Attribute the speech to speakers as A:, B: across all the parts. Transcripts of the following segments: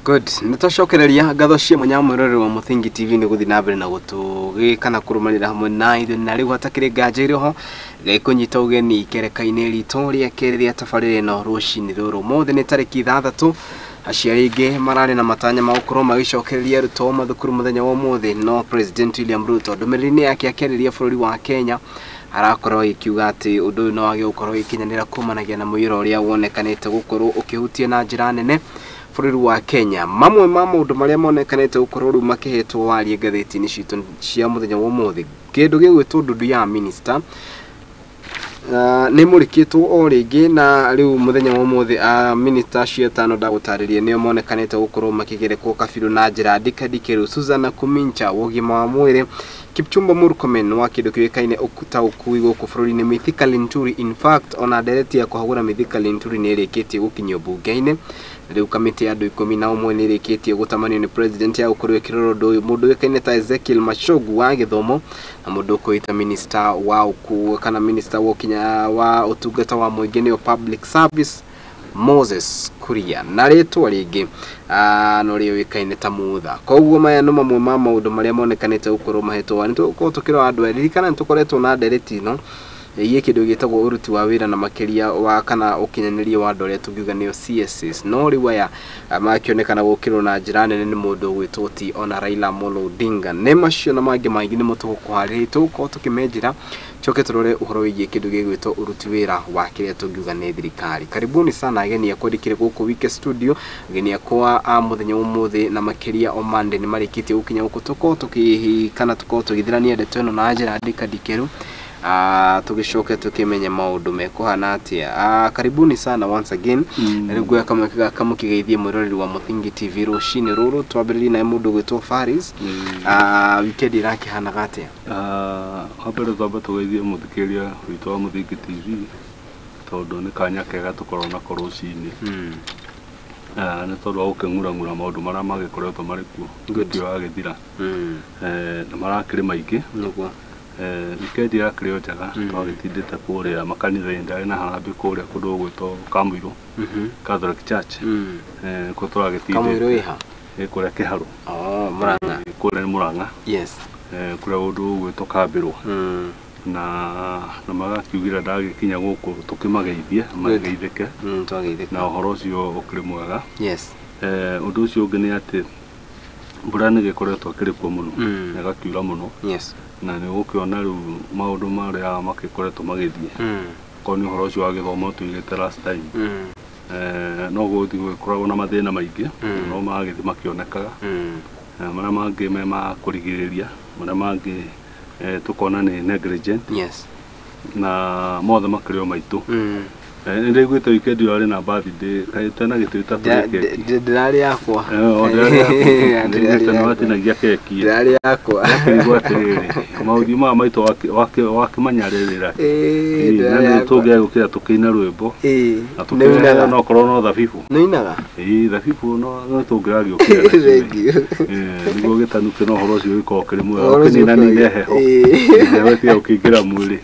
A: Good. Nĩtwacokereria ngatho cia mwanya mwĩroreri wa Mũthingi TV nĩ gũthiĩ na mbere na gũtũgĩka na kũrũmanĩra hamwe na ithuĩ, na rĩu hatakĩrĩ nganja irĩ ho gĩkũnyita ũgeni ikereka-inĩ ritũ rĩa kerĩ rĩa tabarĩra ĩno rũcinĩ rũrũ. Ũmũthĩ nĩ tarĩki 6. Aciari aingĩ mararĩ na matanya ma gũkorwo magĩcokereria arutwo mathukuru mũthenya wa ũmũthĩ, no President William Ruto ndũmĩrĩri-inĩ yake akĩarĩria bũrũri wa Kenya arakorwo agĩkiuga atĩ ũndũ ũyũ no wage gũkorwo ũgĩkinyanĩra kumanagia na mũiyũro ũrĩa wonekanĩte gũkorwo ũkĩhutia na njĩra nene bũrũri wa Kenya. Mamwe ma maũndũ marĩa monekanĩte gũkorwo rĩu makĩhetwo warie ngathĩti-inĩ citũ cia mũthenya wa ũmũthĩ, kĩndũ gĩgwĩtwo ndundu ya minister nĩ mũrĩkĩtwo o rĩngĩ, na rĩu mũthenya wa ũmũthĩ minister acio atano ndagũtarĩria nĩo monekanĩte gũkorwo makĩgerekwo kabirũ na njĩra ndikandikĩru. Susan Kumincha wa ũgima wa mwĩrĩ, Kipchumba Murkomen wa kĩndũ kĩũĩkaine ta ũkui gũkũ bũrũri-inĩ, Mithika Linturi, in fact ona ndereti ya kũhagũra Mithika Linturi nĩ ĩrĩkĩtie gũkinyio mbunge-inĩ. Rĩu kamĩtĩ ya andũ 11 nĩ ĩrĩkĩtie gũtamanio nĩ president ya gũkorwo ĩkĩrora ũndũ ũyũ. Mũndũ ũĩkaine ta Ezekiel Machogu wa gĩthomo na mũndũ ũkũĩta minister wa ũkui kana minister wa ũkinya wa ũtungata wa mũingĩ nĩyo public service Moses Kuria, na rĩtwa rĩngĩ no rĩũĩkaine ta Mutha. Koguo maya nĩ mamwe ma maũndũ marĩa monekanĩte gũkorwo mahetwo. Nĩ tũgũkorwo tũkĩrora andũ aya. Ririkana nĩ tũkoretwo na ndereti ĩno ĩgiĩ kĩndũ gĩtagwo ũruti wa wĩra na makĩria wa kana ũkinyanĩria wa andũ arĩa tũngiuga nĩo CSs, no rĩu aya makĩonekana gũkĩrwo na njĩra nene nĩ mũndũ ũgwĩtwo ti ona Raila Amolo Odinga. Nĩ macio na mangĩ maingĩ nĩmo tũgũkũharĩria, tũgũkorwo tũkĩmenjera coke tũrore ũhoro wĩgiĩ kĩndũ gĩgwĩtwo ũruti wĩra wa kĩrĩa tũngiuga nĩ thirikari. Karibuni sana ageni akwa ndikĩrĩ gũkũ Wike Studio, ageni akwa a mũthenya wa ũmũthĩ na makĩria o Monday nĩ marĩkĩtie gũkinya gũkũ, tũkorwo tũkĩhikana, tũkorwo tũgĩthirania ndeto ĩno na njĩra ndikandikĩru, tũgĩcoke tũkĩmenye maũndũ mekũhana atĩa. Karibuni sana once again. Rĩu nguoya kamweke gaka mũkĩgeithie mwĩroreri wa Mũthingi TV rũcinĩ rũrũ. Twambĩrĩrie naye mũndũ ũgwĩtwo Faris. Weekend ĩrakĩhanaga atĩa?
B: Wa mbere twambe tũgeithie mũthikĩrĩria witũ wa Mũthingi TV tondũ nĩ kanya kega tũkorwo nako rũcinĩ. Nĩ tondũ wa gũkĩng'urang'ura maũndũ marĩa magĩkoretwo marĩ kuo wiki wagĩthira. Na marakĩrĩ maingĩ.
A: Nĩguo.
B: Weekend yakĩrĩ o njega, twagĩtindĩte kũrĩa makanitha-inĩ, ndarĩ na harambĩ kũrĩa kũndũ gũgwĩtwo Kamũirũ Catholic Church. Nĩkuo tũragĩtindĩte.
A: Kamũirũ ĩha?
B: Ĩ kũrĩa Kĩharũ.
A: Oh, Mũrang'a.
B: Kũrĩa nĩ Mũrang'a.
A: Yes.
B: Kũrĩa kũndũ gũgwĩtwo Kambĩrwa. Na magakiugĩra ndagĩkinya gũkũ tũkĩmageithie, mageithĩke.
A: Twageithĩka.
B: Na ũhoro ũcio ũkĩrĩ mwega.
A: Yes.
B: Ũndũ ũcio ũngĩ nĩ atĩ mbura nĩ ĩgĩkoretwo ĩkĩrĩ kuo mũno, na ĩgakiura mũno.
A: Yes.
B: Na nĩ ũgũkĩona rĩu maũndũ marĩa magĩkoretwo magĩthiĩ. Korwo nĩ ũhoro ũcio wa gĩthomo tuigĩte last time. No gũthiĩ gũgĩkoragwo na mathĩna maingĩ, no magĩthiĩ makĩonekaga. Marĩa mangĩ me ma kũrigĩrĩria, marĩa mangĩ tũkona nĩ negligent.
A: Yes.
B: Na mothe makĩrĩ o maitũ. Nĩ ndaiguĩte weekend ĩyo arĩ na birthday, kaĩ tena gĩtũĩta tũrĩe keki.
A: Ndĩrarĩ yakwa.
B: Ndĩrarĩ yaku. Ndaiguĩte nĩ watinagia keki.
A: Ndĩrarĩ yakwa.
B: Ndakĩigua atĩrĩrĩ, maũthiũ maya maitũ wakĩmanya rĩrĩ.
A: Ndĩrarĩ
B: Na nĩ
A: yakwa.
B: tũngĩagũkĩra tũkĩina rwĩmbo. Na
A: Nĩ
B: tũkĩrehe
A: ũinaga?
B: no korwo no thabibũ.
A: Nĩ ũinaga?
B: Thabibũ no tũngĩragĩũkĩra nacio.
A: Thank you.
B: Nĩguo gĩtanuke na ũhoro ũcio ũgĩkorwo ũkĩrĩ mwega,
A: Ũhoro ũcio
B: ũkĩninanine
A: ũkĩrĩ-
B: heho. Heho ĩtige gũkĩingĩra mwĩrĩ.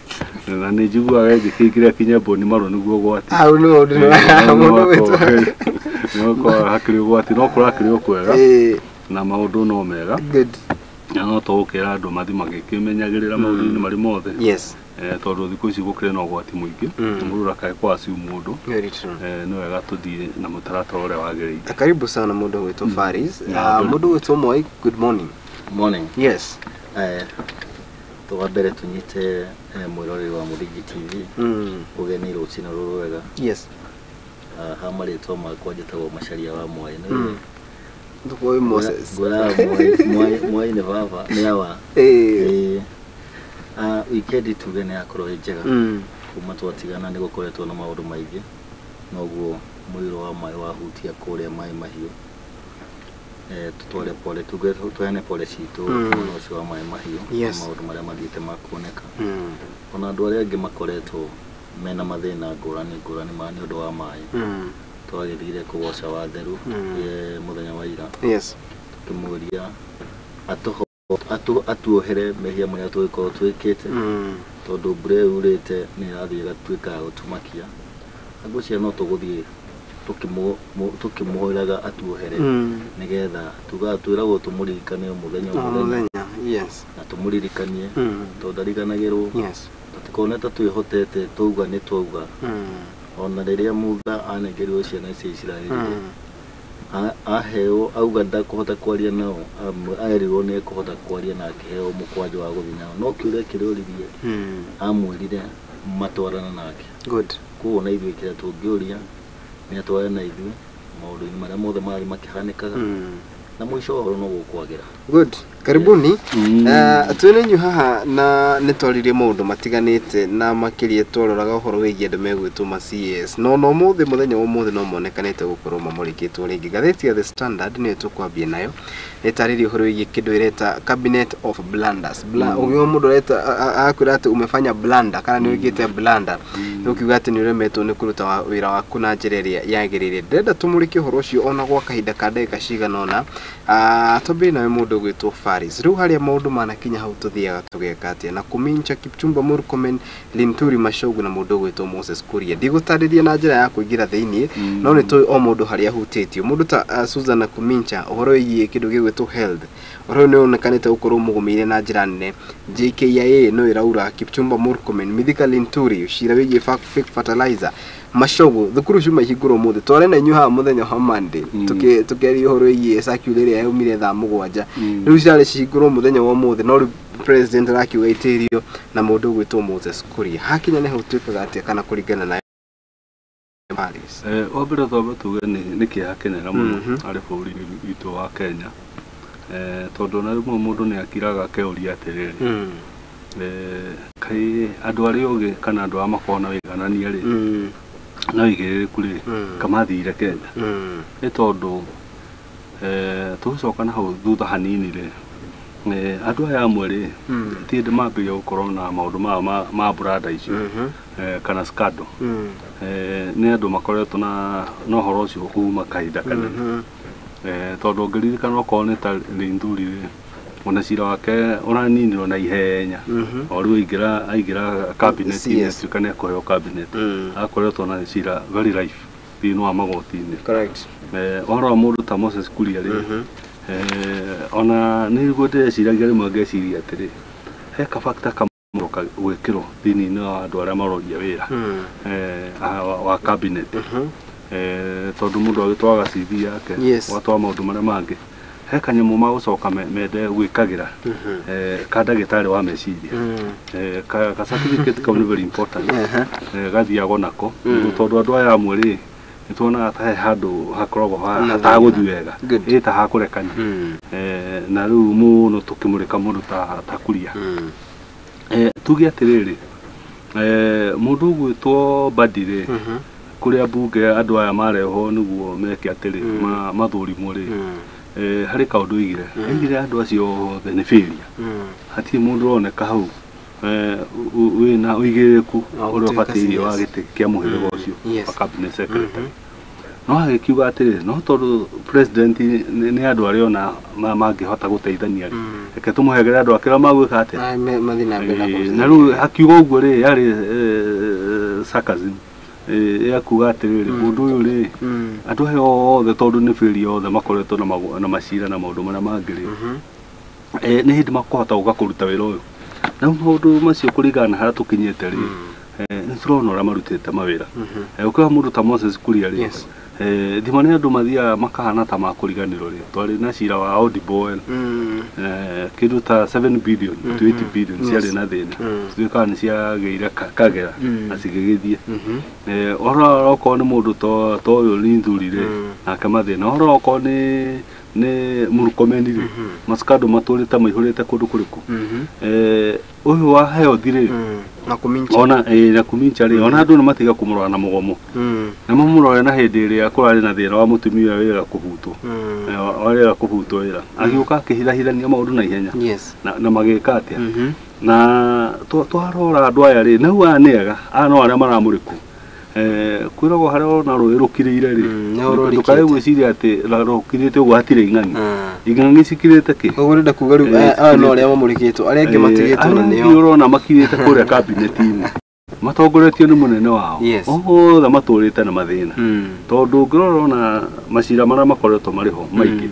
B: Na nĩ njiguaga ĩngĩkĩingĩra kinya mboni marũ nĩguo ũgwati.
A: Hau nĩ ũndũ mũndũ wĩtwo.
B: Nĩ gũkorwo hakĩrĩ ũgwati, no kũrakĩrĩ o kwega. Na maũndũ no mega.
A: Good.
B: Na no tũgũkĩra andũ mathiĩ magĩkĩmenyagĩrĩra maũndũ-inĩ marĩ mothe.
A: Yes.
B: Tondũ thikũ ici gũkĩrĩ na ũgwati mũingĩ. Mũndũ ndakae kũ assume mũndũ.
A: Very true.
B: Nĩ wega tũthiĩ na mũtaratara ũrĩa wagĩrĩire.
A: Karibu sana mũndũ ũgwĩtwo Faris.
B: Yeah,
A: Mũndũ ũgwĩtwo Moi, good morning.
C: Morning.
A: Yes.
C: Wa mbere tũnyite mwĩroreri wa Mũthingi TV ũgeni rũcinĩ rũrũ wega.
A: Yes.
C: Ha marĩtwa makwa njĩtagwo Macharia wa Mwai.
A: Ndũkũĩ Moses.
C: Ngwĩraga Mwai, Mwai nĩ baba, nĩ awa. Weekend tuge nĩ yakorwo ĩ njega. Kuma twatigana nĩ gũkoretwo na maũndũ maingĩ, noguo mũiyũro wa maĩ wahutia kũrĩa maĩ mahiũ. Tũtware pole, tuge tũheane pole citũ mwena ũcio wa maĩ mahiũ.
A: Yes.
C: Maũndũ marĩa mathiĩte ma kuoneka. Ona andũ arĩa angĩ makoretwo mena mathĩna ngũrani ngũrani ma nĩ ũndũ wa maĩ. Twagĩthire kũgoca Watheru mũthenya wa ira.
A: Yes.
C: Tũkĩmũria atuohere mehia marĩa tũgĩkorwo twĩkĩte. Tondũ mbura ĩyo yurĩte nĩ ĩrathiĩ ĩgatuĩka ya gũtũmakia. Na ngwĩciria no tũgũthiĩ Tukĩmũhoeraga atuohere nĩgetha tugaga twĩragwo tũmũririkane o mũthenya o mũthenya.
A: Yes.
C: Na tũmũririkanie tondũ ndariganagĩrwo.
A: Yes.
C: Tũtikone ta twĩhotete twauga nĩ twauga. Ona rĩrĩa Mutha anengerirwo ciana cia Isiraeli aheo auga ndakũhota kwaria nao, aerirwo nĩ ekũhota kwaria na akĩheo mũkwanja wa gũthiĩ nao, no kĩũria kĩrĩa oririe amwĩrire matwarana nake.
A: Good.
C: Koguo na ithuĩ kĩrĩa tũngĩũria nĩ atwarane na ithuĩ maũndũ-inĩ marĩa mothe marĩ makĩhanĩkaga na mũico wa ũhoro no gũkwagĩra.
A: Good. Karibuni. Twĩna inyuĩ haha na nĩ twaririe maũndũ matiganĩte na makĩria twaroraga ũhoro wĩgiĩ andũ megwĩtwo ma CS no no mũthĩ mũthenya wa ũmũthĩ no monekanĩte gũkorwo mamũrĩkĩtwo rĩngĩ. Ngathĩti ya The Standard nĩyo tũkwambia nayo ĩtarĩrie ũhoro wĩgiĩ kĩndũ ĩreta Cabinet of Blunders. Ũngĩona mũndũ areta akwĩra atĩ umefanya blunder kana nĩ wĩkĩte blunder, nĩ ũkiuga atĩ nĩ ũremetwo nĩ kũruta wĩra waku na njĩra ĩrĩa yagĩrĩire. Ndĩrenda tũmũrĩke ũhoro ũcio ona gwa kahinda ka ndagĩka cigana ũna. Twambĩrĩrie nawe mũndũ ũgwĩtwo Faris. Rĩu harĩa maũndũ manakinya hau tũthiaga tũgeka atĩa na Kumincha, Kipchumba Murkomen, Linturi Machogu na mũndũ ũgwĩtwo Moses Kuria. Ndigũtarĩria na njĩra ya kũingĩra thĩiniĩ, no nĩ tũĩ o mũndũ harĩa ahutĩtio. Mũndũ ta Susan Kumincha ũhoro wĩgiĩ kĩndũ gĩgwĩtwo health, ũhoro ũyũ nĩ ũonekanĩte gũkorwo mũgũmĩire na njĩra nene. JKIA no ĩraura, Kipchumba Murkomen, Mithika Linturi, ũcira wĩgiĩ fake fertilizer, Machogu, thukuru ciuma ihingũrwo ũmũthĩ. Tware na inyuĩ haha mũthenya wa Monday tũkĩaria ũhoro wĩgiĩ circular ĩrĩa yaumire thaa 7. Rĩu ciarĩ cihingũrwo mũthenya wa ũmũthĩ, no rĩu president arakiuga itĩrio na mũndũ ũgwĩtwo Moses Kuria. Hakinya nĩ hau twĩkaga atĩa kana kũringana na Paris?
B: Wa mbere twambe tuge nĩ kĩeha kĩnene mũno harĩ bũrũri witũ wa Kenya, tondũ na rĩmwe mũndũ nĩ akiraga akeũria atĩrĩrĩ, kaĩ andũ arĩa ogĩ kana andũ arĩa makoragwo na wĩiganania rĩ na wĩigĩrĩrĩku rĩ kamathire Kenya? Nĩ tondũ tũgĩcoka na hau thutha hanini rĩ, andũ aya amwe rĩ ti hĩndĩ mambĩrĩria gũkorwo na maũndũ maya ma branda icio kana scandal. Nĩ andũ makoretwo na ũhoro ũcio kuma kahinda kanene, tondũ ũngĩririkana okorwo nĩ ta Linturi rĩ, ona cira wake ũraninirwo na ihenya o rĩu aingĩra cabinet inĩ atuĩka nĩ ekũheo cabinet, akoretwo na cira very life thĩinĩ wa magoti-inĩ.
A: Correct.
B: Ũhoro wa mũndũ ta Moses Kuria rĩ, ona nĩguo ndĩreciragia rĩmwe ngeciria atĩrĩ, he kabacta kamwe gwĩkĩrwo thĩinĩ wa andũ arĩa maroria wĩra wa cabinet, tondũ mũndũ agĩtwaraga CV yake, watwara maũndũ marĩa mangĩ, he kanyamũ magũcoka mende gwĩkagĩra ka ndagĩtarĩ wa meciria, ka certificate kau nĩ very important, gathiagwo nako tondũ andũ aya amwe rĩ nĩ tuonaga ta he handũ hakoragwo hatagũthiĩ wega, ĩ ta hakũrekania, na rĩu mũno tũkĩmũrĩka mũndũ ta Kuria. Tuge atĩrĩrĩ, mũndũ ũgwĩtwo Mbadi rĩ, kũrĩa mbunge andũ aya marehwo nĩguo meke atĩrĩ, mathũrimwo rĩ, harĩ kaũndũ oigire, aigire andũ acio othe nĩ failure, hatirĩ mũndũ ũroneka hau wĩna ũigĩrĩrĩku ũrĩa ũbataire wa gĩtĩ kĩa mũhĩrĩga ũcio wa cabinet secretary. No agĩkiuga atĩrĩrĩ, no tondũ president nĩ andũ arĩa ona mangĩhota gũteithania rĩ, reke tũmũhengere andũ ake arĩa magwĩka atĩa, na rĩu akiuga ũguo rĩ, yarĩ sarcasm ya kuga atĩrĩrĩ, mũndũ ũyũ rĩ, andũ aya othe tondũ nĩ failure othe makoretwo na macira na maũndũ marĩa mangĩ rĩ, nĩ hĩndĩ makũhota gũka kũruta wĩra ũyũ. Na maũndũ macio kũringana na harĩa tũkinyĩte rĩ, nĩ tũrona ũrĩa marutĩte mawĩra. Ũkĩoya mũndũ ta Moses Kuria rĩ, thima nĩ andũ mathiaga makahana ta makũriganĩrwo rĩ, twarĩ na cira wa Odiboel, kĩndũ ta 7 billion to 8 billion ciarĩ na thĩna, cituĩkaga nĩ ciagĩire kagera na cigĩgĩthiĩ. Ũhoro okorwo nĩ mũndũ ta ũyũ Linturi rĩ, nake mathĩna. Ũhoro okorwo nĩ Murkomen rĩ, mascandal matũrĩte maihũrĩte kũndũ kũrĩkũ. Ũyũ wa health rĩ, ona na Kumincha rĩ, ona andũ nĩ matiga kũmũrora na mũgomo, na mamũrore na hĩndĩ ĩrĩa kũrarĩ na thĩna wa mũtumia wĩra kũhutwo, warega kũhutwo wĩra, agĩũka akĩhithahithania maũndũ na ihenya, na magĩka atĩa. Na twarora andũ aya rĩ, na rĩu aya nĩ ega, aya no arĩa maramũrĩkwo. Kwĩragwo harĩa ũrona rũĩ rũkirĩire rĩ, ndũkae gwĩciria atĩ rũkirĩte ũguo hatirĩ ing'ang'i. Ing'ang'i cikirĩte kĩ?
A: Ũguo ũrenda kuga rĩu aya no arĩa mamũrĩkĩtwo, arĩa angĩ matigĩtwo na nĩo.
B: Arĩa ũrona makirĩte kũrĩa cabinet-inĩ, Matongoretio nĩ mũnene wao.
A: Yes.
B: Othe matũrĩte na mathĩna. Tondũ ũngĩrora ona macira marĩa makoretwo marĩ ho maingĩ.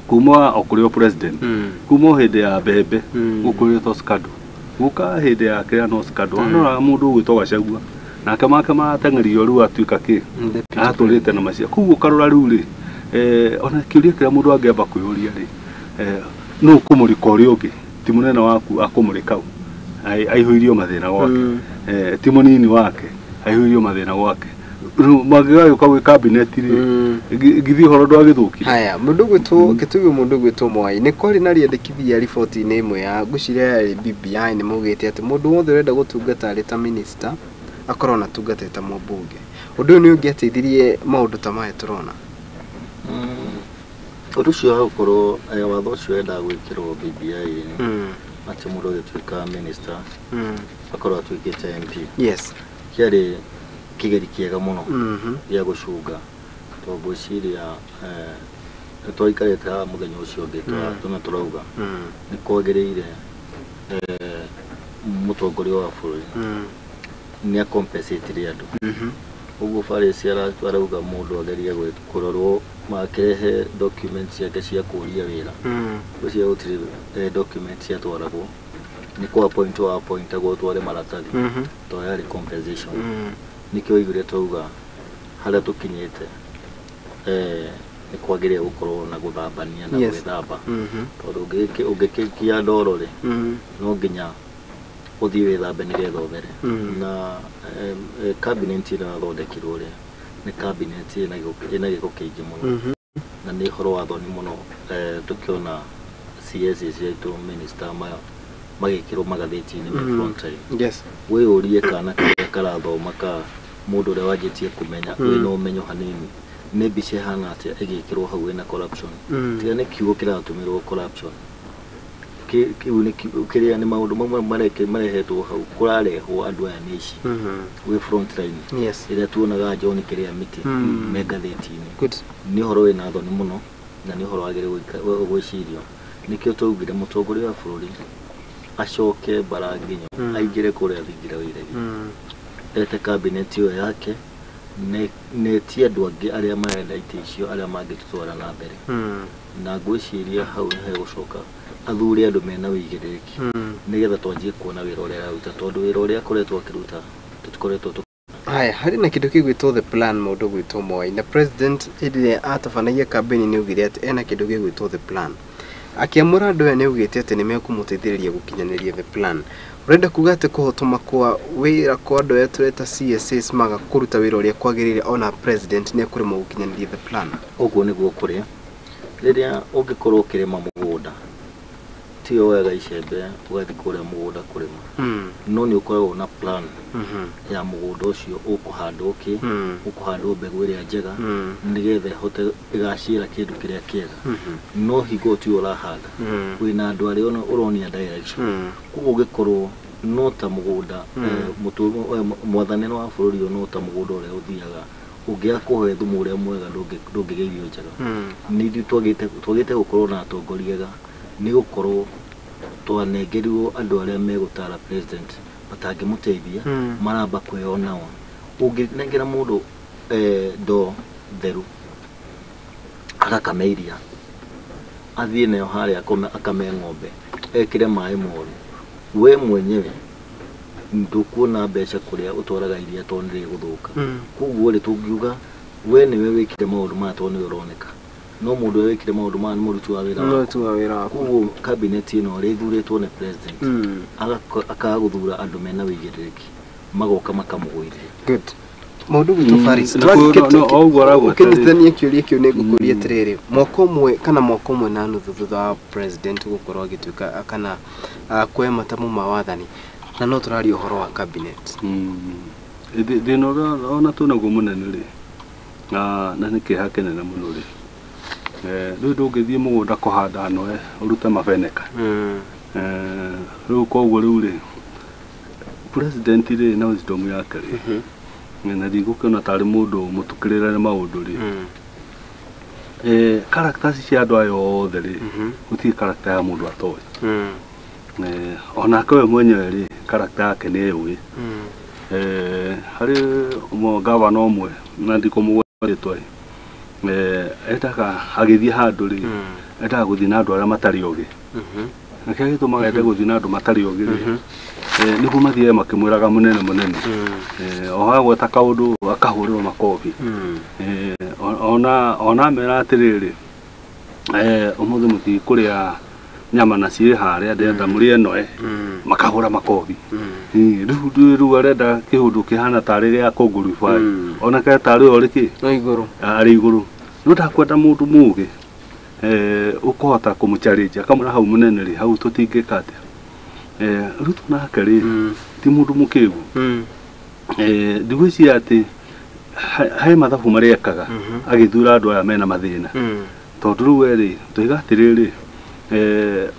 B: Kuma o kũrĩ o president. Kuma o hĩndĩ ya mbembe gũkũrĩtwo scandal. Gũka hĩndĩ ya kĩrĩa no scandal. Wanoraga mũndũ ũgwĩtwo Gachagua. Nake make marateng'erio rĩu atuĩka kĩ? Atũrĩte na macira. Koguo ũkarora rĩu rĩ, ona kĩũria kĩrĩa mũndũ angĩamba kwĩyũria rĩ, nũ ũkũmũrĩka ũrĩa ũngĩ? Ti mũnene waku akũmũrĩka ũ? Aihũirio mathĩna gwake. Ti mũnini wake aihũirio mathĩna gwake. Rĩu mangĩgagĩũka gwĩ cabinet rĩ, githĩ ũhoro ndwagĩthũkire?
A: Haya, mũndũ gwĩtwo kĩtuge mũndũ gwĩtwo Mwai nĩ kwarĩ na rĩendekithia riboti-inĩ ĩmwe ya ngwĩciria yarĩ BBI nĩ maugĩte atĩ mũndũ wothe ũrenda gũtungata arĩ ta minister akorwo anatungata ta mũmbunge. Ũndũ ũyũ nĩ ũngĩateithirie maũndũ ta maya tũrona.
C: Ũndũ ũcio wa gũkorwo watho ũcio wendaga gwĩkĩrwo BBI atĩ mũndũ agĩtuĩka minister akorwo atuĩkĩte MP.
A: Yes.
C: Kĩarĩ kĩgeri kĩega mũno gĩa gũcunga tondũ ngwĩciria nĩ twaikarĩte haha mũthenya ũcio ũngĩ tũna tũrauga nĩ kwagĩrĩire mũtongoria wa bũrũri nĩ acompensatire andũ. Ũguo Faris arauga mũndũ agerie kũrorwo makĩrehe document ciake cia kũũria wĩra. Ngwĩciria gũtirĩ document ciatwaragwo nĩ kũ appoint wa appointagwo ũtware maratathi tondũ yarĩ compensation. Nĩkĩo waiguire twauga harĩa tũkinyĩte nĩ kwagĩrĩire gũkorwo na gũthambania na gwĩthamba tondũ ũngĩkĩikia ndoro rĩ no nginya ũthiĩ wĩthambe nĩgetha ũthere. Na cabinet ĩno yathondekirwo rĩ nĩ cabinet ĩna gĩko kĩingĩ mũno na nĩ ũhoro wa thoni mũno tũkĩona CS ciaitũ minister magĩkĩrwo magathĩti-inĩ me front line.
A: Yes.
C: Wĩyũrie kana karĩa karathoma ka mũndũ ũrĩa wanjĩtie kũmenya wĩna ũmenyo hanini nĩ mbica ĩhana atĩa ĩgĩkĩrwo hau ĩna corruption. Tiga nĩ kiugo kĩratũmĩrwo corruption. Kĩu nĩ kĩrĩa nĩ maũndũ mamwe marehetwo hau kũrarehwo andũ aya nĩ ici wĩ front line.
A: Yes.
C: Ĩrĩa tuonaga John kĩrĩa mĩtĩ me ngathĩti-inĩ.
A: Good.
C: Nĩ ũhoro wĩna thoni mũno na nĩ ũhoro wagĩrĩirwo gwĩcirio. Nĩkĩo twaugire mũtongoria wa bũrũri acoke bara nginyo aingĩre kũrĩa thingira wa iregi ete cabinet ĩyo yake nĩ ti andũ angĩ arĩa marenda itĩ icio arĩa mangĩtũtwara na mbere. Na ngwĩciria hau nĩ hegũcoka athure andũ mena ũigĩrĩrĩki nĩgetha twanjie kuona wĩra ũrĩa araruta tondũ wĩra ũrĩa akoretwo akĩruta tũtikoretwo.
A: Haya, harĩ na kĩndũ gĩgwĩtwo the plan mũndũ gwĩtwo Mwai na president hĩndĩ ĩrĩa atabanagia campaign nĩ augire atĩ ena kĩndũ gĩgwĩtwo the plan. Akĩamũra andũ aya nĩ augĩte atĩ nĩ mekũmũteithĩrĩria gũkinyanĩria the plan. Ũrenda kuga atĩ kũhotoma kwa wĩra kwa andũ aya tũreta CSS maga kũruta wĩra ũrĩa kwagĩrĩire ona president nĩ ekũremwo gũkinyanĩria the plan.
C: Ũguo nĩguo kũrĩ. Rĩrĩa ũngĩkorwo ũkĩrĩma mũgũnda tiwe woyaga icembe ũgathiĩ kũrĩa mũgũnda kũrĩma no nĩ ũkoragwo na plan ya mũgũnda ũcio ũkũhandwo kĩ ũkũhandwo mbegũ ĩrĩa njega nĩgetha ĩhote ĩgaciara kĩndũ kĩrĩa kĩega. No hingo tiwe ũrahanda wĩna andũ arĩa ũronia direction. Koguo ũngĩkorwo no ta mũgũnda mwathanĩre wa bũrũri ũyũ no ta mũgũnda ũrĩa ũthiaga ũngĩaga kũhe thumu ũrĩa mwega ndũngĩgĩa irio njega. Nĩ ithuĩ twagĩte gũkorwo na atongoria ega nĩ gũkorwo twanengerirwo andũ arĩa megũtara president matangĩmũteithia maramba kwĩyona o. Ũngĩnengera mũndũ ndoo theru agakame iria athiĩ nayo harĩa akame ng'ombe ekĩre maĩ moru we mwenyewe ndũkuona mbeca kũrĩa ũtwaraga iria tondũ nĩ rĩgũthũka. Koguo rĩ tũngiuga we nĩwe wĩkire maũndũ maya tondũ nĩwe ũroneka no mũndũ ũrĩa wĩkire maũndũ maya nĩ mũruti wa wĩra waku. Koguo cabinet ĩno ĩrĩa ĩthurĩtwo nĩ president akaga gũthura andũ mena ũigĩrĩrĩki magoka makamũgũithia.
A: Good. Mũndũ gwitũ Faris ũkĩnyitithania kĩũria kĩu nĩ ngũkũria atĩrĩrĩ mwaka ũmwe kana mwaka ũmwe na nuthu thutha wa president gũkorwo agĩtuĩka kana kuoya matamu ma wathani na no tũraria ũhoro wa cabinet.
B: Thĩna ũrĩa ona twĩnaguo mũnene rĩ na nĩ kĩeha kĩnene mũno rĩ rĩu ndũngĩthiĩ mũgũnda kũhanda noe ũrute mabeneka. Rĩu koguo rĩu rĩ president rĩ na wisdom yake rĩ na ndigũkĩona tarĩ mũndũ mũtukĩrĩre nĩ maũndũ rĩ characters cia andũ aya othe rĩ gũtirĩ character ya mũndũ atoĩ. Onake we mwenyewe rĩ character yake nĩ yũĩ. Harĩ gavana ũmwe na ndikũmũgweta rĩtwa rĩ, endaga agĩthiĩ handũ rĩ, endaga gũthiĩ na andũ arĩa matarĩ ogĩ. Na kĩrĩa gĩtũmaga ende gũthiĩ na andũ matarĩ ogĩ rĩ, nĩguo mathiage makĩmwĩraga mũnene mũnene. O agweta kaũndũ akahũrĩrwo makobi. Ona mera atĩrĩrĩ, ũmũthĩ mũtikũrĩa nyama na cirĩ harĩa ndĩrenda mũrĩe noe, makahũra makobi. Rĩu arenda kĩũndũ kĩhana tarĩ gĩa kũngurubari, onake tarĩ o rĩkĩ
A: no igũrũ
B: arĩ igũrũ. No ndakwenda mũndũ mũgĩ ũkũhota kũmũchallenge akamwĩra hau mũnene rĩ, hau tũtingĩka atĩa. Ruto nake rĩ ti mũndũ mũkĩgu. Ndigwĩciria atĩ he mathabu marĩa ekaga agĩthura andũ aya mena mathĩna. Tondũ rĩu we rĩ tũiga atĩrĩrĩ,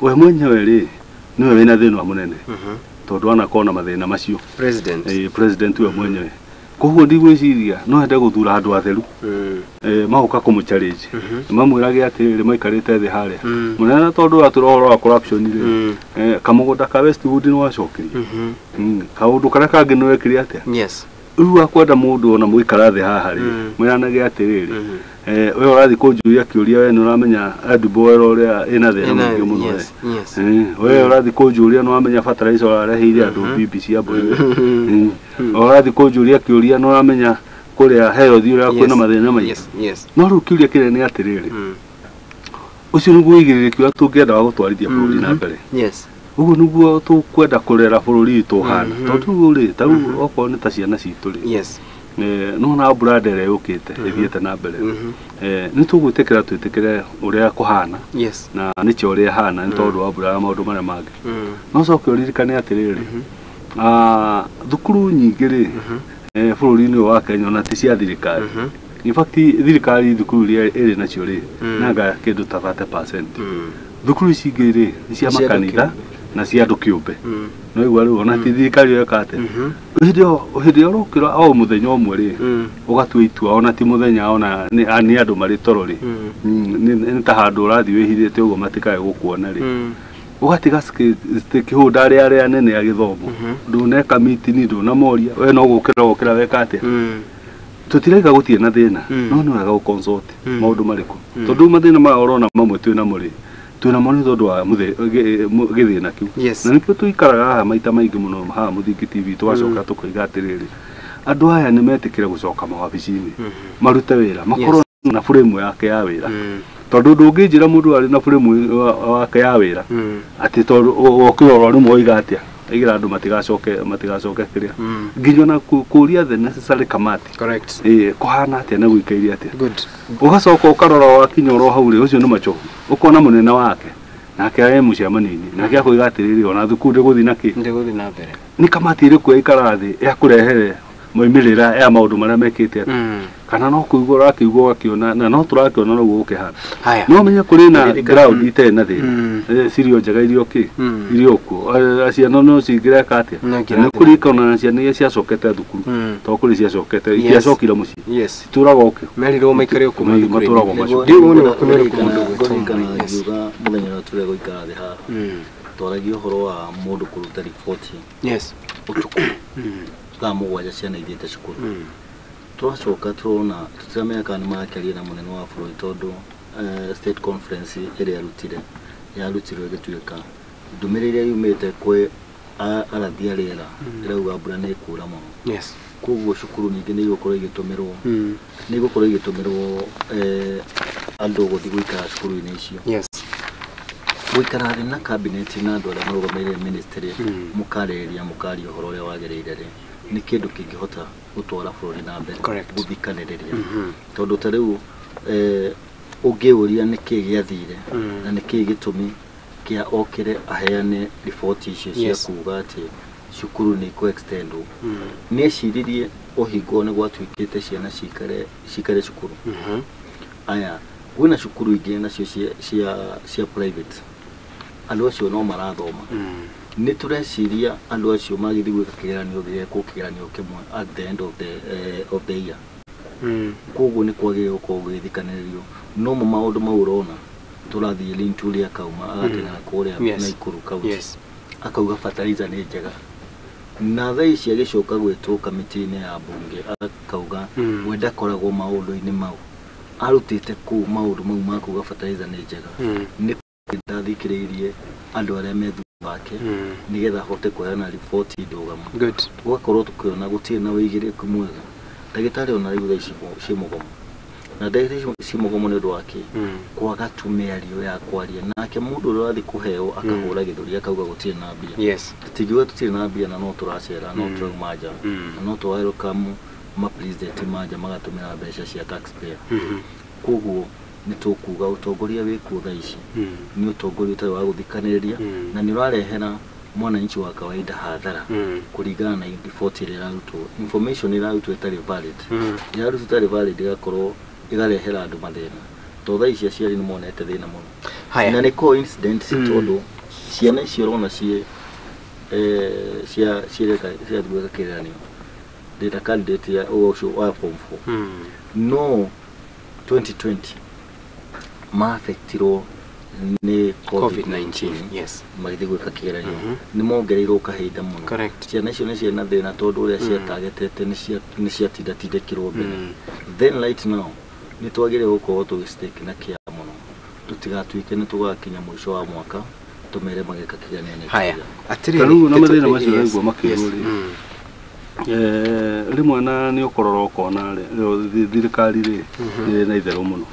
B: we mwenyewe rĩ nĩwe wĩna thĩna mũnene, tondũ anakorwo na mathĩna macio
A: president,
B: president we mwenyewe. Koguo ndigwĩciria no ende gũthura andũ atheru magoka kũmũchallenge, mamwĩrage atĩrĩrĩ maikarĩte thĩ harĩa mũnene, tondũ atũra ũhoro wa corruption rĩ, kamũgũnda ka Westwood nĩ wacokirie, kaũndũ karĩa kangĩ nĩ wekire atĩa.
A: Yes.
B: Rĩu akwenda mũndũ ona mũikara thĩ haha rĩ, mwĩranage atĩrĩrĩ, we ũrathiĩ kũnjũria kĩũria, we nĩ ũramenya edible ũrĩa ĩna thĩna mũingĩ mũno. We ũrathiĩ kũnjũria nĩ ũramenya fertilizer ũrareheire andũ bibi cia mbũri. Ũrathiĩ kũnjũria kĩũria nĩ ũramenya kũrĩa health ũrĩa kwĩna mathĩna maingĩ. No rĩu kĩũria kĩrĩa nĩ atĩrĩrĩ, ũcio nĩguo ũigĩrĩrĩki ũrĩa tũngĩenda wa gũtwarithia bũrũri na mbere. Ũguo nĩguo tũkwenda kũrera bũrũri witũ ũhana. Tondũ rĩu rĩ, ta rĩu okorwo nĩ ta ciana citũ rĩ, no na mbura ndere yũkĩte ĩthiĩte na mbere, nĩ tũgwĩtĩkĩra twĩtĩkĩre ũrĩa kũhana, na nĩkĩo ũrĩa ĩhana nĩ tondũ wa mbura ya maũndũ marĩa mangĩ. No coke ũririkane atĩrĩrĩ, thukuru nyingĩ rĩ bũrũri-inĩ ũyũ wa Kenya ona ti cia thirikari. In fact thirikari thukuru iria ĩrĩ nacio rĩ nanga kĩndũ ta 30%. Thukuru ici ingĩ rĩ nĩ cia makanitha na cia andũ kĩũmbe. No igua rĩu ona ti thirikari ĩreka atĩa. Hĩndĩ ĩyo ũrokĩra o mũthenya ũmwe rĩ ũgatua itua, ona ti mũthenya, ona nĩ andũ marĩ toro rĩ, nĩ ta handũ ũrathiĩ wĩhithĩte ũguo matikae gũkuona rĩ, ũgatiga stakeholder arĩa arĩa anene a gĩthomo, ndũneka meeting, ndũnamoria, we no gũkĩra wokĩra weka atĩa. Tũtiraiga gũtirĩ na thĩna, no nĩ wega gũconsult maũndũ marĩkũ, tondũ mathĩna maya ũrona mamwe twĩnamo rĩ, twĩnamo nĩ tondũ wa gĩthĩna kĩu. Na nĩkĩo tũikaraga haha maita maingĩ mũno haha Mũthingi TV, tũgacoka tũkoiga atĩrĩrĩ, andũ aya nĩ metĩkĩre gũcoka mawabici-inĩ marute wĩra, makorwo na frame yake ya wĩra. Tondũ ndũngĩnjĩra mũndũ arĩ na frame wake ya wĩra atĩ tondũ wokĩra oro rĩmwe oiga atĩa, aigĩra andũ matigacoke kĩrĩa nginya na kũria the necessary kamati.
A: Correct.
B: Kũhana atĩa na gũikaire atĩa.
A: Good.
B: Ũgacoka ũkarora wakinya oro hau rĩ, ũcio nĩ machogu, ũkona mũnene wake nake arĩ mũcemanio-inĩ nake akoiga atĩrĩrĩ, ona thukuru ndĩgũthiĩ na kĩ,
A: ndĩgũthiĩ na mbere.
B: Nĩ kamati ĩrĩkũ yaikara thĩ ya kũrehere moimĩrĩra ya maũndũ marĩa mekĩte atĩa, kana no kũigua ũrakĩigua ũgakĩona, na no tũrakĩona noguo gũkĩhana. No menye kũrĩ na ground itarĩ na thĩna, cirio njega irio kĩ irio kuo, ciana no cingĩreka atĩa, nĩ kũririkana na ciana iria ciacokete thukuru, tondũ kũrĩ ciacokete itiacokire mũciĩ, citũraga okĩo,
A: merirwo maikare okuo
B: matũraga macio.
C: Ngiuga mũthenya ũrĩa tũrĩa gũikara thĩ haha twaragia ũhoro wa mũndũ kũruta riboti ũtukũ thaa 7 ciana ithiĩte cukuru. Tũracoka tũrona tũtiramenya kana nĩ marakĩaria na mũnene wa bũrũri, tondũ state conference ĩrĩa arutire yarutirwo ĩgĩtuĩka ndũmĩrĩri ĩrĩa yumĩte kwĩ arathi a rĩera ĩrauga mbura nĩ ĩkura mũno. Koguo cukuru nyingĩ nĩ igũkorwo igĩtũmĩrwo, nĩ igũkorwo igĩtũmĩrwo andũ gũthiĩ gũikara cukuru-inĩ icio. Gũikara thĩ na cabinet na andũ arĩa marũgamĩrĩire ministry, mũkarĩrĩria mũkaria ũhoro ũrĩa wagĩrĩire rĩ, nĩ kĩndũ kĩngĩhota gũtwara bũrũri na mbere, gũthikanĩrĩria. Tondũ ta rĩu ũngĩũria nĩkĩ gĩathire na nĩkĩ gĩtũmi kĩa okĩre aheane riboti icio cia kuga atĩ cukuru nĩ ikũ extendwo, nĩ eciririe ũhingo nĩ gwatuĩkĩte ciana cikare cukuru. Aya kwĩna cukuru ingĩ nacio cia private, andũ acio no marathoma. Nĩ tũreciria andũ acio magĩthiĩ gwĩka kĩgeranio gĩgekwo kĩgeranio kĩmwe at the end of the year. Koguo nĩ kwagĩrĩire gũkorwo gũgĩthikanĩrĩrio. No mo maũndũ mau ũrona tũrathiĩ Linturi akauma agateng'era kũrĩa Nakuru County. Akauga fertilizer nĩ njega. Na thaa ici agĩcoka gwĩtwo kamĩtĩ-inĩ ya mbunge akauga we ndakoragwo maũndũ-inĩ mau. Arutĩte kũ maũndũ mau ma kuga fertilizer nĩ njega. Nĩ ndathikĩrĩirie andũ arĩa me thutha wake nĩgetha ahote kũheana riboti ndũgamu.
A: Good.
C: Tũgakorwo tũkĩona gũtirĩ na ũigĩrĩrĩku mwega. Ndagĩtarĩ ona rĩu thaa ici ciĩ mũgomo. Na ndagĩtarĩ ciĩ mũgomo nĩ ũndũ wa kĩ? Kwaga tu mĩario ya kwaria. Nake mũndũ ũrĩa ũrathiĩ kũheo akahũra gĩthũri akauga gũtirĩ na mbia.
A: Yes.
C: Tũtingiuga tũtirĩ na mbia na no tũracera, no tũrauma nja. Na no tũ welcome ma president ma nja magatũmĩra mbeca cia taxpayer. Koguo nĩ tũkuga ũtongoria wĩkuo thaa ici nĩ ũtongoria ũtarĩ wa gũthikanĩrĩria na nĩ ũrarehera mwananchi wa kawaida hathara kũringana na riboti ĩrĩa ĩrarutwo. Information ĩrarutwo ĩtarĩ valid. Ĩrarutwo ĩtarĩ valid ĩgakorwo ĩgarehera andũ mathĩna. To thaa ici aciari nĩ monete thĩna mũno.
A: Haya.
C: Na nĩ coincidence tondũ ciana icio ũrona ciĩ cia ciĩreka ciathiĩ gwĩka kĩgeranio ndĩta candidate ya ũcio wa form 4 no 2020 maaffectirwo nĩ
A: COVID-19. Yes.
C: Magĩthiĩ gwĩka kĩgeranio nĩ mongereirwo kahinda mũno.
A: Correct.
C: Ciana icio nĩ ciarĩ na thĩna tondũ ũrĩa ciatagetete nĩ ciatindatindĩkirwo mbere. Then right now nĩ twagĩrĩirwo gũkorwo tũgĩstick na kĩa mũno tũtigatuĩke nĩ tũgakinya mũico wa mwaka tũmere mageka kĩgeranio next
A: Haya.
C: year.
A: Atĩrĩrĩ.
B: Ta rĩu na mathĩna macio
A: Yes.
B: raigua makĩrwo
A: Yes.
B: rĩ. Rĩmwe na nĩ ũkũrora ũkona rĩ thirikari rĩ nĩ na itherũ mũno.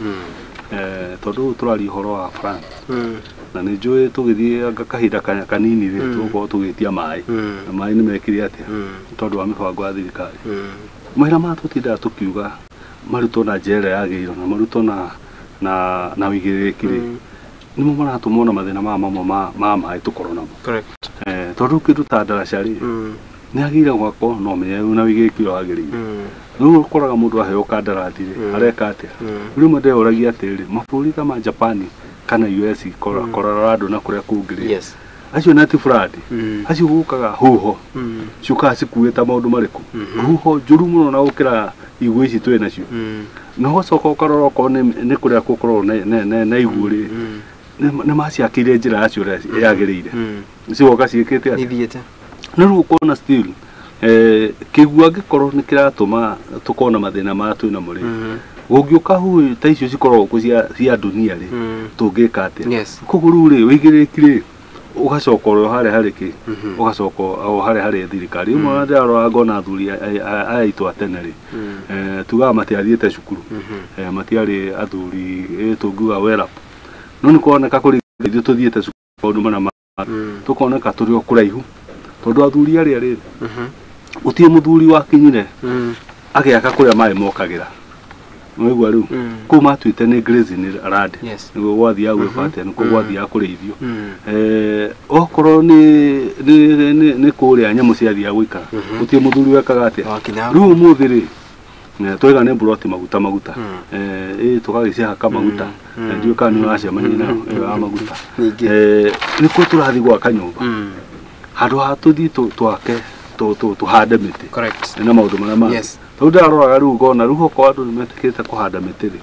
B: Tondũ tũraria ũhoro wa France na nĩ njũĩ tũgĩthiĩ anga kahinda kanini rĩ tũgũkorwo tũgĩtia maĩ na maĩ nĩ mekire atĩa tondũ wa mĩbango ya thirikari. Mahĩra maya tũtindaga tũkiuga marutwo na njĩra ĩrĩa yagĩrĩirwo na marutwo na ũigĩrĩrĩki rĩ nĩmo maratũma ona mathĩna maya mamwe ma maĩ tũkorwo namo.
A: Correct.
B: Tondũ kĩndũ ta ndaraca rĩ nĩ yagĩrĩire gwakwo no ũmenye na ũigĩrĩrĩki ũrĩa wagĩrĩire. Rĩu ũkoraga mũndũ aheo kandarathi rĩ areka atĩa? Rĩmwe ndeyũragia atĩrĩrĩ mabũrũri ta ma Japan kana US Colorado na kũrĩa kũngĩ rĩ
A: Yes.
B: acio nĩ flood acio gũkaga huho ciũkaga cikuĩte maũndũ marĩkũ huho njũru mũno na gũkĩra iguũ ici twĩ nacio. Na ũgacoka ũkarora okorwo nĩ kũrĩa gũkoragwo na iguũ rĩ nĩ maciakĩire njĩra yacio ũrĩa yagĩrĩire cigoka ciĩkĩte atĩa
A: Nithiĩte.
B: no rĩu ũkona still kĩguũ angĩkorwo nĩ kĩratũma tũkorwo na mathĩna maya twĩ namo rĩ gũngĩũka huho ta icio cikoragwo kuo cia dunia rĩ tũngĩka atĩa?
A: Yes.
B: Koguo rĩu rĩ ũigĩrĩrĩki rĩ ũgacoka oro harĩa harĩ kĩ ũgacoka o harĩa harĩ thirikari. Rĩmwe ndĩrarora ngona athuri aya aitũ a tene rĩ tugaga matiathiĩte cukuru matiarĩ athuri tũngiuga well up no nĩ kũroneka kũrĩ ithuĩ tũthiĩte cukuru maũndũ mana tũkoneka tũrĩ o kũraihu tondũ athuri arĩa rĩ gũtirĩ mũthuri wakinyire agĩaka kũrĩa maĩ mokagĩra. Nĩwaigua rĩu kũu matuĩte nĩ grazing land.
A: Yes.
B: Nĩguo gwathiaga gwĩkwo atĩa nĩkuo gwathiaga kũrĩithio. Okorwo nĩ kũrĩa nyamũ ciathiaga gũikara gũtirĩ mũthuri wekaga atĩa. Rĩu ũmũthĩ rĩ twaiga nĩ mburoti maguta maguta tũgagĩcihaka maguta ndiũĩ kana nĩ ũracemania nayo ĩyo ya maguta nĩkuo tũrathiĩ gwaka nyũmba handũ ha tũthiĩ twake tũhande mĩtĩ.
A: Correct.
B: Na maũndũ marĩa mangĩ.
A: Yes.
B: Tondũ ndĩraroraga rĩu ngona rĩu okorwo andũ nĩ metĩkĩrĩte kũhanda mĩtĩ rĩ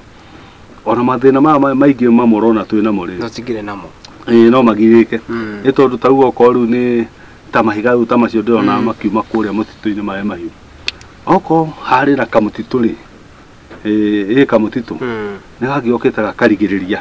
B: ona mathĩna maya maingĩ mamwe ũrona twĩ namo rĩ
A: Tũtingĩrĩ namo.
B: No magirĩke nĩ tondũ ta rĩu okorwo rĩu nĩ ta mahiga rĩu ta macio ndĩrona makiuma kũrĩa mũtitũ-inĩ maĩ mahiũ okorwo harĩ na kamũtitũ rĩ kamũtitũ nĩ gangĩokĩte gakarigĩrĩria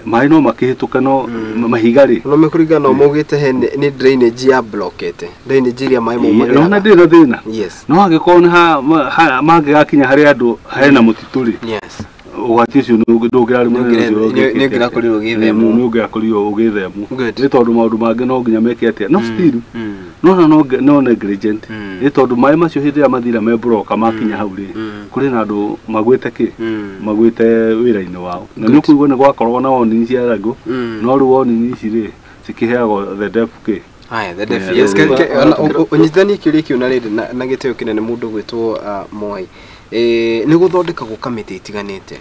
B: maĩ no makĩhĩtũke no mahiga rĩ
A: no mekũringana na maugĩte he nĩ drainage ya blockete drainage ĩrĩa maĩ maumagĩra
B: nona ndĩrĩ na thĩna.
A: Yes.
B: No angĩkorwo nĩ mangĩgakinya harĩa andũ hena mũtitũ rĩ
A: Yes.
B: ũgwati ũcio ndũngĩrarĩ mũnene ũcio
A: Nĩ ũngĩrakorirwo ũgĩthemwo.
B: nĩ ũngĩrakorirwo ũgĩthemwo
A: Good.
B: nĩ tondũ maũndũ mangĩ no nginya meke atĩa no still no no negligent nĩ tondũ maĩ macio hĩndĩ ĩrĩa mathira me broka makinya hau rĩ kũrĩ na andũ magwĩte kĩ magwĩte wĩra-inĩ wao na nĩ ũkũigua nĩ gwakoragwo na warning cia rangũ no rĩu warning ici rĩ cikĩheagwo the depth kĩ
A: Haya, the deaf. Yes, ũnyitithanie kĩũria kĩu na rĩrĩ na gĩtĩo kĩnene mũndũ gwĩtwo Mwai. Nĩ gũthondekagwo kamĩtĩ itiganĩte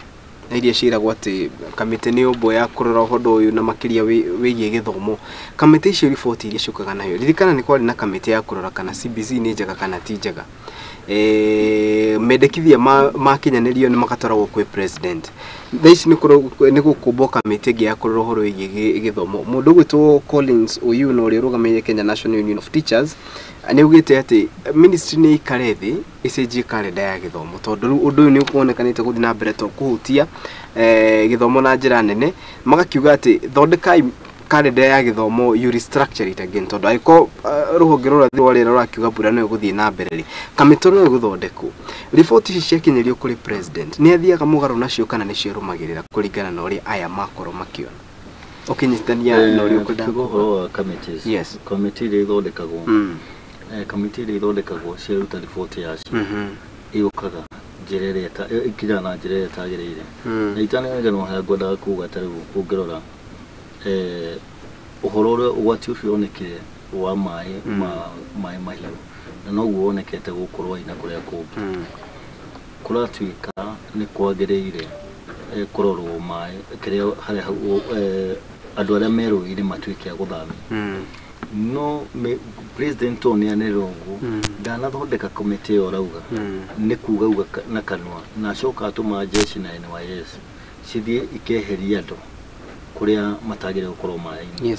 A: na iria ciĩragwo atĩ kamĩtĩ nĩ ũmbo ya kũrora ũhoro ũyũ na makĩria wĩgiĩ gĩthomo. Kamĩtĩ icio riboti iria ciũkaga nayo, ririkana nĩ kwarĩ na kamĩtĩ ya kũrora kana CBC nĩ njega kana ti njega. Mendekithia makinyanĩrio nĩ magatwaragwo kwĩ president. Thaa ici nĩ gũkũmbwo kamĩtĩ ĩngĩ ya kũrora ũhoro wĩgiĩ gĩthomo. Mũndũ ũgwĩtwo Collins Oyuno ũrĩa ũrũgamĩrĩire Kenya National Union of Teachers nĩ augĩte atĩ ministry nĩ ĩikare thĩ ĩcenjie karenda ya gĩthomo, tondũ rĩu ũndũ ũyũ nĩ ũkonekanĩte gũthiĩ na mbere to kũhutia gĩthomo na njĩra nene. Magakiuga atĩ thondekai karenda ya gĩthomo, you restructure it again, tondũ angĩkorwo rũhonge rũrĩa rwa rĩera rũrakiuga mbura no ĩgũthiĩ na mbere rĩ, kamĩtĩ no ĩgũthondekwo. Riboti ici ciakinyĩrio kũrĩ president, nĩ athiaga mũgarũ nacio kana nĩcio arũmagĩrĩra kũringana na ũrĩa aya makorwo makĩona ũkĩnyitithania na ũrĩa ũkwenda?
C: Tukiuga ũhoro wa committees, committee iria ithondekagwo, committee iria ithondekagwo ciaruta riboti yacio, ĩũkaga njĩra ĩrĩa ĩkinyaga na njĩra ĩrĩa ĩtagĩrĩire. Na itanariganĩrwo harĩa ngwendaga kuga, ta rĩu ũngĩrora ũhoro ũrĩa ũgwati ũcio wonekire wa maĩ ma maĩ mahiũ, na noguo wonekete gũkũ Rwai na kũrĩa kũngĩ, kũratuĩka nĩ kwagĩrĩire kũrorwo maĩ kĩrĩa harĩa andũ arĩa me rũĩ-inĩ matuĩke a gũthamio. No president to nĩ anĩrĩra ũguo, ndanathondeka komĩtĩ ĩyo ũrauga. Nĩ kuga uga na kanua, na acoka atũma jeshi na NYS cithiĩ ikeheria andũ kũrĩa matagĩrĩire gũkorwo maĩ-inĩ.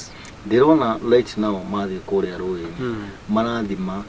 C: Ndĩrona right now mathiĩ kũrĩa rũĩ-inĩ, marathima.